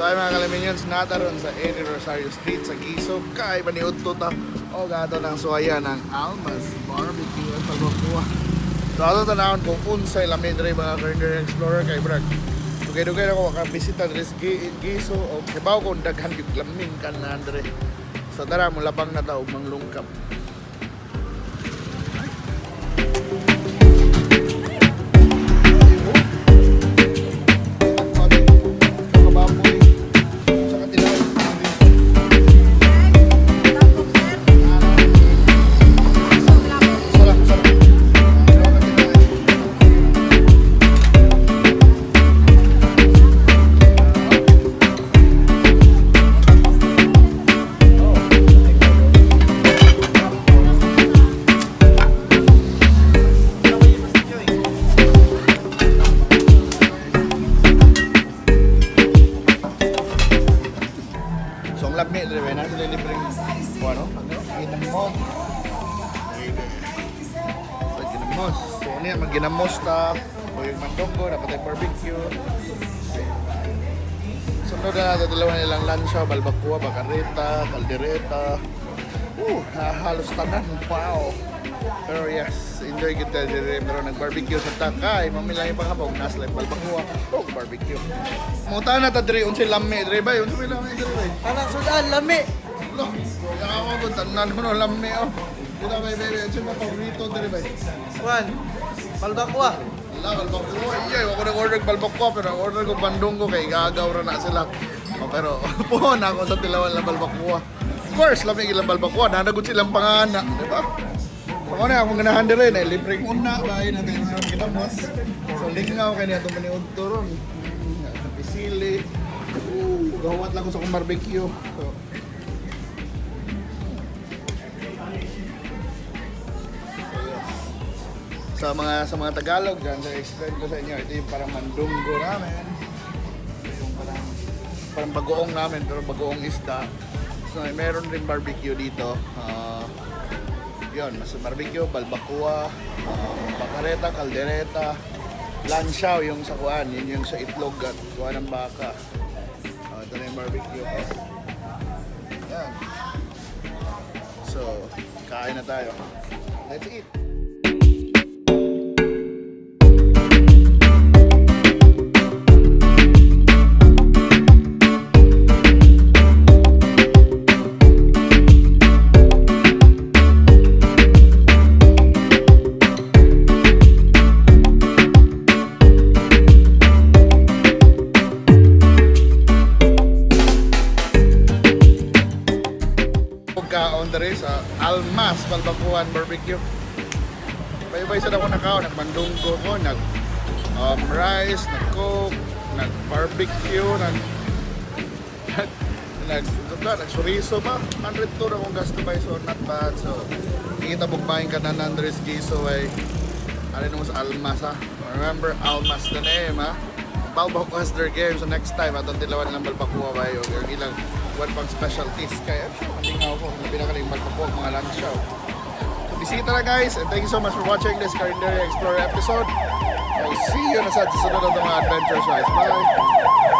So ay mga kalaminions, nataron sa Eddie Rosario Street sa Giso. Kay maniudto ta o gato ng suwaya ng Almas Barbecue at pagkukuha. So ato tanawon kung unsay lami diri, mga Carinderia Explorer, kay brag. Dugay-dugay na ko makabisita diri sa Giso o kibaw kung daghan gyud laming kanan diri. So tara, mulabang na ta og manglungkap. Kababoy. Sa katilaw. Sarap, sarap. So ang lami, dire na sila libreng ano, ano, ginamos. So ginamos. So ano yan, magginamos ta. O yung mandongo, dapat ay barbecue. Sunod na natin dalawa nilang lansya, balbakua, bakareta, kaldereta. Halos tanan. Wow. Pero yes, enjoy kita dire. Pero nag-barbecue sa takay, mamila yung panghabog, nasa lang balbakua, oh, barbecue. Muta na ta dire unsay lami dire bay, unsay lami dire bay. Kanang sudan, lami. Lo, ako ko tanan ko no lami oh. Dito bay baby, unsay mo paborito dire bay? Juan, balbakwa. Ala, balbakua. Iya, ako nag-order og balbakua pero ang order ko bandunggo kay gagaw ra na sila. Oh, pero po na ako sa tilawan lang balbakua. Of course, lami ilang balbakua, nanagot silang pangana, di ba? Ako na akong ganahan dire na libre una ba na kayo na ginamos. So lingaw kay niya tumaniod to ron. Pisili. Gawat lang ko sa akong barbecue. So, yes. Sa mga Tagalog dyan, sa explain ko sa inyo, ito yung parang mandunggo namin. Ito yung parang bagoong namin, pero bagoong isda. So, meron rin barbecue dito. Ah, yun, mas barbecue, balbakua, bakareta, kaldereta, lansyaw yung sa kuan, yun yung sa itlog at kuan ng baka. Ah, ito na yung barbecue ko. Yan. So, kain na tayo. Let's eat! Pagkaon diri sa Almas Balbacuan Barbecue. Baybay sa ako nakaon, nagmandunggo ko, nag rice, nag coke, nag barbecue, nag nag nag nag nag ba? 102 na akong gasto ba, so not bad. So kita bugbahin ka na ng Andres Giso ay ano mo sa Almas ha. Remember Almas the name ha. Balbak was their game, so next time atong tilawan nilang balbakua ba yung ilang one pang specialties kaya I'm sure malingaw ko labi na kaling balbakua mga lunch show. So bisita na guys, and thank you so much for watching this Carinderia Explorer episode. I'll see you na sa susunod na mga adventures guys. Bye!